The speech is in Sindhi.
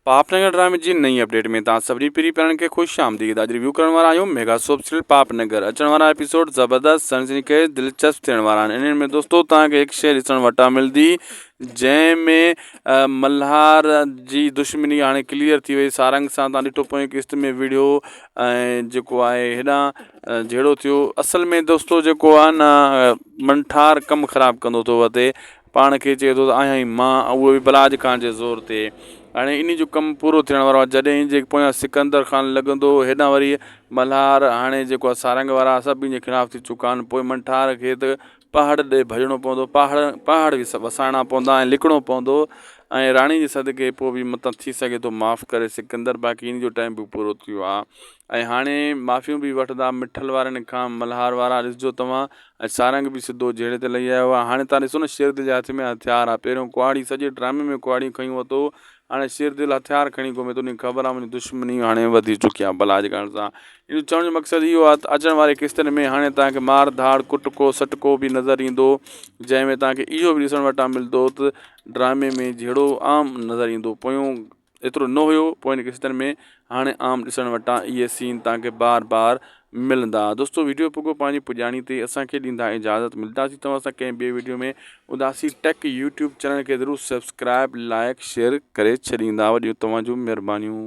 پاپ نگر ڊرامي جي نئين اپڊيٽ ۾ توهان سڀني پري پيارن کي خوش آمديد اڄ ريويو ڪرڻ وارا آهيون ميگا سوپ سيريل پاپ نگر اچڻ وارا ايپيسوڊ زبردست سنسني خيز دلچسپ ٿيڻ وارا آهن انهن ۾ دوستو توهان کي هڪ شيء ڏسڻ وٽان ملندي جنهن ۾ ملهار جي دشمني هاڻي ڪليئر ٿي وئي سارنگ سان توهان ڏٺو پوئين قسط ۾ وڙهيو ۽ جيڪو آهي هيڏانهن جهيڙو ٿيو اصل ۾ دوستو جيڪو آهي نه منٺار ڪم خراب ڪندو ٿو وتي پاڻ کي چئي ٿو ته آهيان ئي مان، اهو به بلاج خان جي زور تي. هاڻي انهي جو ڪم پورو ٿيڻ وارو آهي، جڏهن جي پويان سڪندر خان لڳندو، هيڏانهن وري ملهار، هاڻي جيڪو آهي سارنگ وارا سڀ ان جي خلاف ٿي چڪا آهن، پوء منٺار کي ته پهاڙ ڏي ڀڄڻو پوندو، پهاڙ پهاڙ به وسائڻا پوندا ۽ لڪڻو پوندو ۽ راڻي جي صدقي پوء به متان ٿي سگهي ٿو معاف ڪري سڪندر، باقي انهي جو ٽائيم به پورو ٿي ويو آهي ۽ هاڻي معافيون به وٺندا مٺل وارن کان ملهار وارا ڏسجو توهان ۽ سارنگ به سڌو جهيڙي تي لهي آيو آهي. هاڻي تان ڏسو نه شيردل جي هٿ ۾ هٿيار آهي. پهريون ڪهاڙي سڄي ڊرامي ۾ ڪهاڙيون کنيون وتو. هاڻي شيردل هٿيار کڻي گهمي ٿو. ان کي خبر آهي منهنجي دشمني هاڻي وڌي چڪي آهي بلاج خان سان. ان جو چوڻ جو مقصد اهو آهي ته اچڻ واري قسطن ۾ هاڻي توهان کي مار ڌاڙ، ڪٽڪو سٽڪو به نظر ايندو. جنهن ۾ توهان کي اهو به ڏسڻ وٽان ملندو ته ڊرامي ۾ جهيڙو عام نظر ايندو. پويون ايترو نه هيو پوين قسطن ۾ هاڻي عام ڏسڻ وٽان اهي سين توهان کي بار بار ملندا دوستو ويڊيو پڳو پنهنجي پڄاڻي تي اسان کي ڏيندا اجازت ملداسين توهان سان ڪنهن ٻي ويڊيو ۾ اداسي ٽيڪ يوٽيوب چينل کي ضرور سبسڪرائب لائڪ شيئر ڪري ڇڏيندا وڏيون توهان جون مهربانيون.